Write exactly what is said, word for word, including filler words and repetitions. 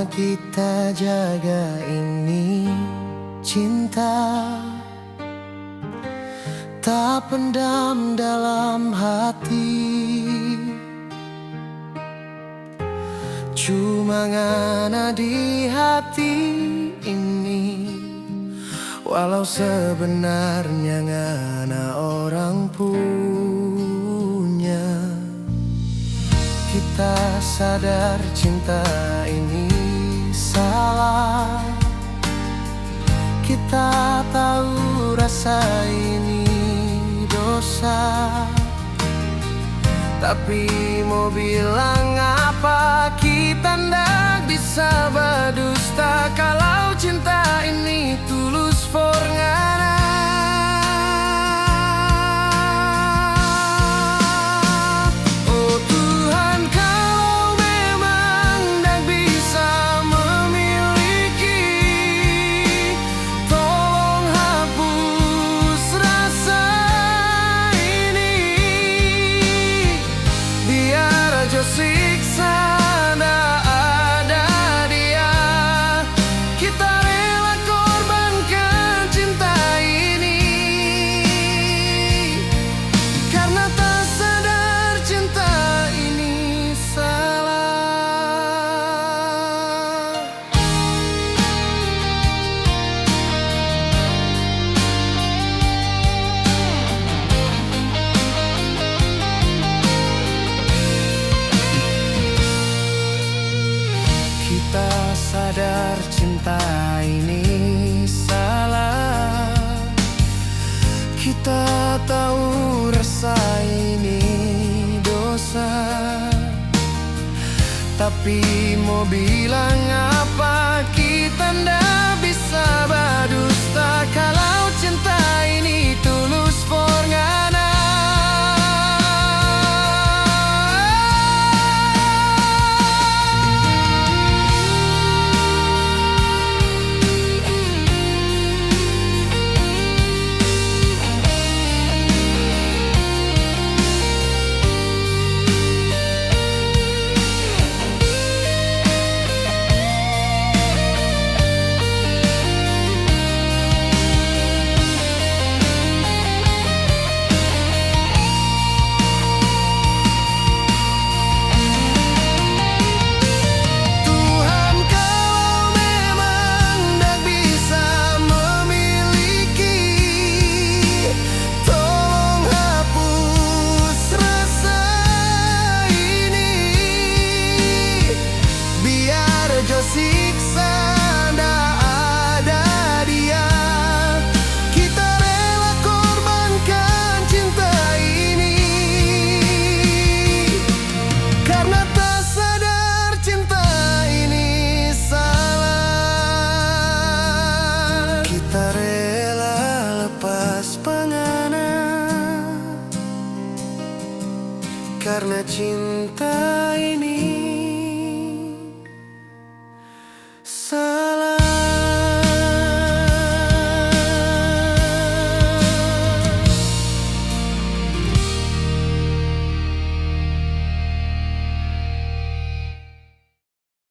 kita jaga ini cinta, tapendam dalam hati. Cuma ngana di hati ini, walau sebenarnya ngana orang punya. Kita sadar cinta ini salah. Kita tahu rasa ini dosa. Tapi mo bilang apa, kita ndak bisa badusta kalau cinta ini tulus for ngana. Oh Tuhan, kalau memang ndak bisa memiliki, tolong hapus rasa ini. Biar jo siksa nda ada dia, kita rela korbankan cinta ini, karna ta sadar cinta ini salah. Kita sadar cinta ini salah. Kita tahu rasa ini dosa. Tapi mo bilang apa, kita nda bisa badusta kalau cinta ini tulus for ngana. Tuhan, kalau memang ndak bisa memiliki, tolong hapus rasa ini. Biar jo siksa nda ada dia, kita rela korbankan cinta ini, karna ta sadar cinta ini salah. Kita rela lepas pa ngana, karna cinta